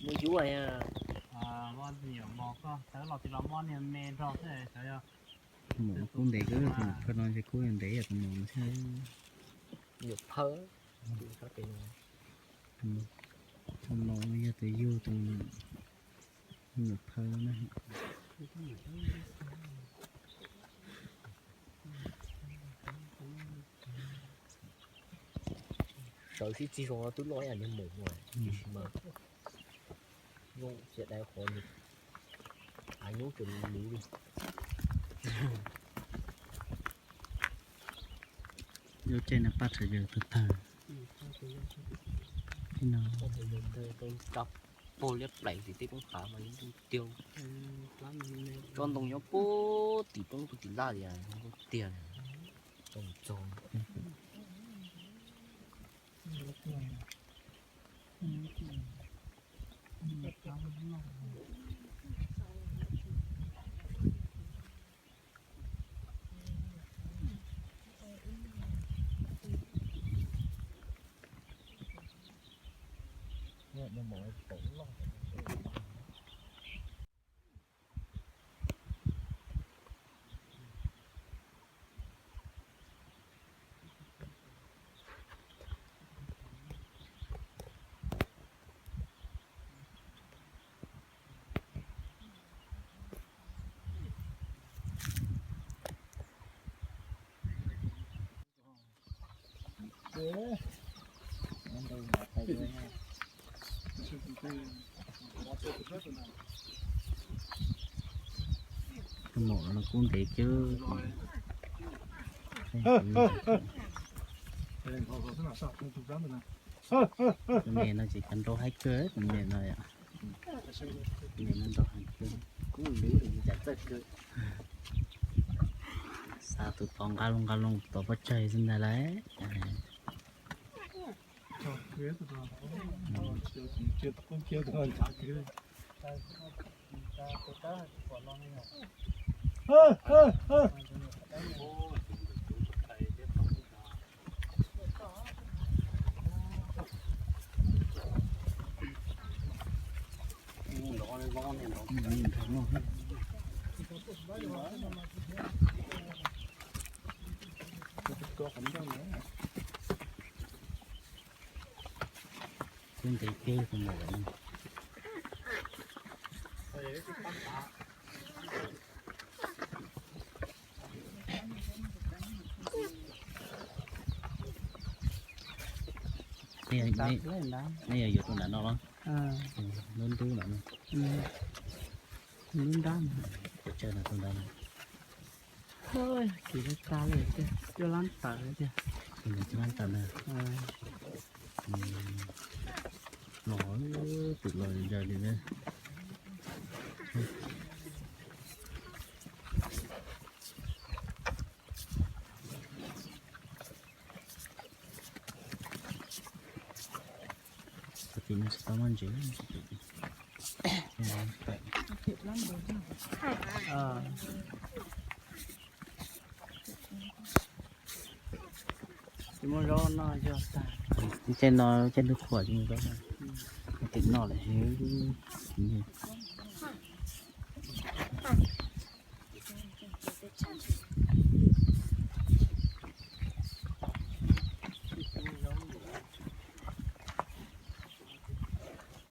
Mus yuav. Mos koj sawv los tsis los mob niag me nrog xwb sawv yog. Mus kub ntev kawg, koj no ntshe kub ntev yam tus mus thiab. Nyuam phawj. Tus no yog tus yug tus nyuam phawj na. Sawv sib txig zoo no twb loj ib yam niag maum no, tiam sis mas zoo txias dai qhov nws av nyoob tseem luv li. Yuav caij no paj tsav yawg tawg tawg. Pag liab plaim tim tej roob hav mas yeej tiag. Tsob ntoo nyob puag tim roob puag tim laj tiag, tiag. Tsob txog. Tus maum no kub ntev kawg. Tus me no ces cov nrau haib kawg, tus me no yom. Tus me no nrau haib kawg. Xa tus tod nqa loo nqa loo tus tod pov tseg xwb ntag lauj. Kub ntev kawg tus maum no. Nej yog yuav tus nram no los? Lub ntub nram no. Lub nrab no. Pes tsawg no tus nrab no? Kis laj tag li tiag, cuaj lab tawm tiag. Tus nrab cuaj lab tawm na. No twm los yog li na. Tim no tsis tau muaj ntsev. Tsis muaj zaub noj yog tag. Caij no caij ntuj qhua tsis muaj zaub noj. Tim no lawm.